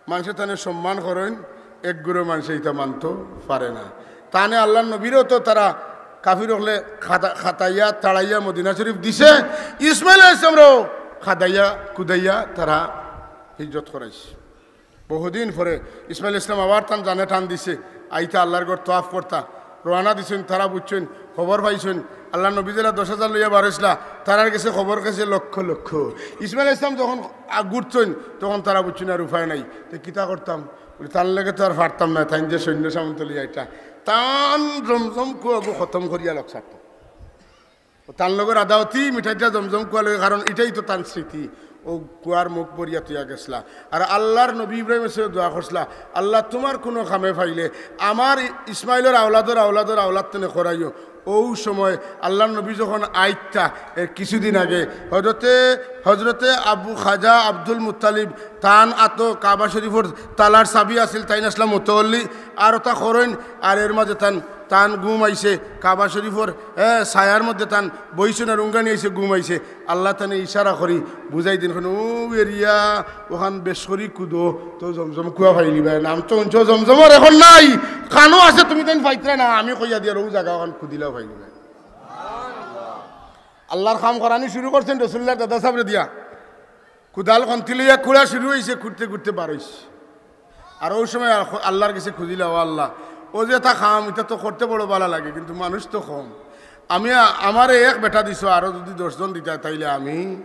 মানষে তানে সম্মান করইন, এক গুরু মানষে ইতা মানতো পারে না। তানে আল্লাহর নবীরেও তো তারা কাফির অকলে খাতা-, খাতাইয়া, তাড়াইয়া মদিনা শরীফ দিছে, ইসমাইল আলাইহিস সালামরেও খাদাইয়া, কুদাইয়া তারা হিজরত করাইছে। বহুদিন পরে ইসমাইল ইসলাম আবার তান জানে টান দিছে, আইতা আল্লাহর ঘর তওয়াফ করতা। রওয়ানা দিছইন, তারা বুঝছইন, খবর পাইছইন, আল্লাহর নবী যেলা দশ হাজার লইয়া বার অইছলা, তারার গেছে খবর গেছে লক্ষ লক্ষ। ইসমাইল ইসলাম যখন আ-, ঘুরছইন, তখন তারা বুঝছইন আর উপায় নাই, তে কিতা করতাম? বলে, "তান লগে তো আর পারতাম না, তাইন যে সৈন্য সামন্ত লইয়া আইতা।" তান জমজম কুয়াগু খতম করিয়া লগ ছাড়তো। ও তান লগর আদাওতি মিঠাইটা জমজম কুয়া লগে, কারণ ইটাই তো তান স্মৃতি। অউ কুয়ার মুখ ভরিয়া থইয়া গেছলা। আর আল্লার নবী ইব্রাহিম আলাইহিস সালামে দোয়া করছলা, "আল্লা, তুমার কুনু কামে পাইলে আমার ই-, ইসমাইলর আওলাদর আওলাদর আওলাদ তনে করাইও।" অউ সময় আল্লার নবী যখন আইতা, এর কিছুদিন আগে হজরতে, হজরতে আবু খাজা আব্দুল মুত্তালিব, তান আতো কাবা শরীফর তালার চাবি আছিল, তাইন আছলা মুতাওয়াল্লি, আর ওটা করইন, আর এর মাঝে তান, তান ঘুম আইছে, কাবা শরীফর, এ, ছায়ার মধ্যে তান বইছইন আর উঙ্গানি আইছে, ঘুম আইছে। আল্লা তানে ইশারা করি বুঝাই দিন, "অখান অউ এরিয়া, অখান বেশ করি কুদো, তো জমজম কুয়া পাইলিবায়। নাম তো হুনছো জমজমর, অখন নাই, কানো আছে তুমি তাইন পাইতরায় না, আমি কইয়া দিয়ার অউ জাগা অখান কুদিলাও পাইলিবায়।" আল্লার কাম করানি শুরু করছইন রসুলুল্লার দাদা সাবরে দিয়া। কুদাল খন্তি লইয়া কুড়া শুরু অইছে, কুড়তে কুড়তে বার অইছে। আর অউ সময় আ-, আল্লার গেছে খুজিলা, "ও আল্লা, অউ যে ইতা কাম, ইতা তো করতে বড় ভালা লাগে, কিন্তু মানুষ তো কম। আমি আ-, আমারে এক বেটা দিছো, আরো যুদি দশজন দিতায়, তাইলে আমি,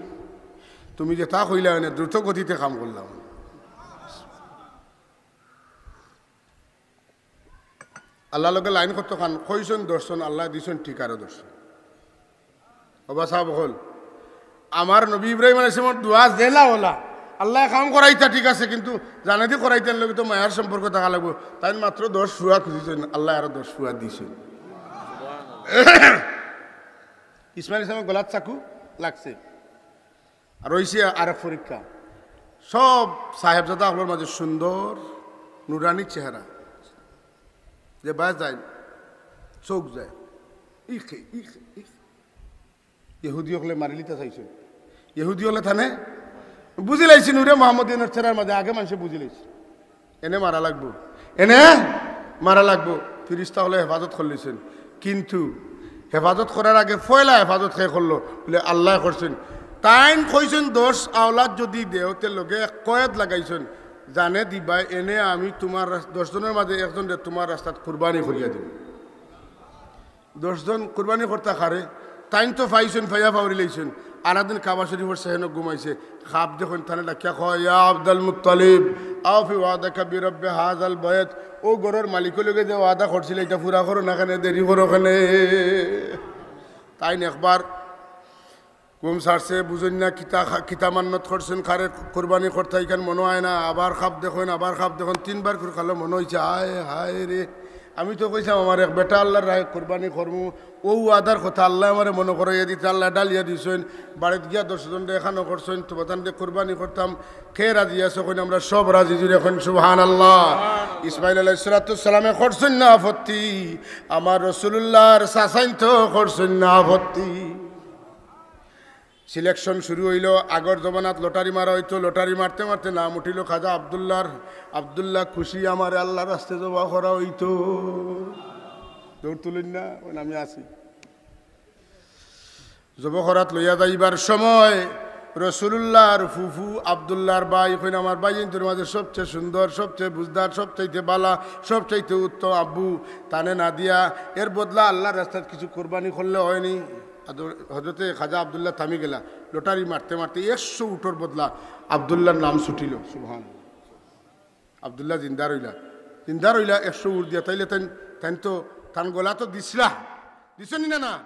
তুমি যেতা কইলায় অনে দ্রুত গতিতে কাম করলাম।" আল্লার লগে লাইন কতখান, কইছইন দশজন, আল্লায় দিছইন ঠিক আরো দশজন। ওবা সাব অকল, আমার নবী ইব্রাহিম আলাইহিস সালামর দোয়া যেলা অলা, আল্লায় কাম করাইতা ঠিক আছে, কিন্তু জানেদি করাইতা এর লগে তো মায়ার সম্পর্ক থাকা লাগবো। তাইন মাত্র দশ ফুয়া খুজিছইন, আল্লায় আরো দশ ফুয়া দিছইন। ইসমাইল ইসলামের গলাত চাকু লাগছে। আর অইছে আরেক পরীক্ষা। সব সাহেবজাদা অকলর মাঝে সুন্দর নুরানি চেহারা, যে বায় যায়, চউখ যায়, ইখে, ইখে, ইখে। ইহুদি অকলে মারিলিতা চাইছইন। ইহুদি অকলে তানে বুঝিলাইছইন, নুরে মোহাম্মদিয়ার চেহারার মাঝে আগে মানষে বুঝিলাইছইন। এনে মারা লাগবো, এনে মারা লাগবো। ফিরিস্তা অকলে হেফাজত করলিছইন, কিন্তু হেফাজত করার আগে পয়লা হেফাজত কে করলো? বুলে, "আল্লায় করছইন।" তাইন কইছইন, "দশ আওলাদ যুদি দেও, তে লগে এক কয়েদ লাগাইছইন, জানে দিবায়, এনে আমি তুমার রাস-, দশজনর মাঝে একজনরে তুমার রাস্তাত কুরবানি করিয়া দিমু।" দশজন কুরবানি করতা কারে? তাইন তো পাইছইন, পাইয়া পাউরিলাইছইন। আরাদিন কাবা শরীফর সেহেনো ঘুমাইছে, খাব দেখইন, তানে ডাকিয়া কয়, "ইয়া আব্দুল মুত্তালিব, আওফি ওয়াদাকা বিরব্বি হাযাল বাইত।" অউ ঘরর মালিকর লগে যে ওয়াদা করছিলে, ইটা পুরা করো না কেনে, দেরি করো কেনে? তাইন একবার ঘুম ছাড়ছে, বুঝইন না কিতা খা-, কিতা মান্নত করছইন, কারে কুরবানি করতা, ইখান মনো অয় না। আবার খাব দেখইন, আবার খাব দেখইন, তিনবার করি খালো, মনো অইছে, "আয় হায় রে, আমি তো কইছলাম আমার এক বেটা আল্লার রাহে কুরবানি করমু, অউ ওয়াদার কথা আল্লায় আমারে মনো করাইয়া দিতা, আল্লায় ডালিয়া দিছইন, বাড়িত গিয়া দশজনরে একখানো করছইন, তুমাতানরে কুরবানি করতাম, কে রাজি আছো কইন?" আমরা সব রাজি, জুরে কইন সুবহানাল্লাহ। ইসমাইল আলাইহিস সালাতু ওয়াস সালামে করছইন না আপত্তি, আমার রসুলুল্লাহর চাচাইন্তে করছইন না আপত্তি। সিলেকশন শুরু অইলো। আগর জমানাত লটারি মারা অইতো, লটারি মারতে মারতে নাম উঠিলো খাজা আব্দুল্লাহর। আব্দুল্লাহ খুশি, "আমারে আল্লার রাস্তায় জবা করা অইতো।" দৌড় তুলইন না, কইন, "আমি আছি।" জবা করাত লইয়া যাইবার সময় রসুলুল্লাহর ফুফু আব্দুল্লাহর ভাই কইন, "আমার ভাইয়াইন্তর মাঝে সবচেয়ে সুন্দর, সবচেয়ে বুঝদার, সবচাইতে বালা, সবচাইতে উত্তম আব্বু, তানে না দিয়া এর বদলা আল্লার রাস্তাত কিছু কুরবানি করলে অয়নি?" আদ-, হজরতে খাজা আব্দুল্লাহ থামি গেলা। লটারি মারতে মারতে একশো উটর বদলা আব্দুল্লাহর নাম ছুটিলো। সুবহান। আব্দুল্লাহ জিন্দা রইলা, জিন্দা রইলা একশো উট দিয়া। তাইলে তাইন, তাইন তো, তান গলা তো দিছলা, দিছইন নি না? না,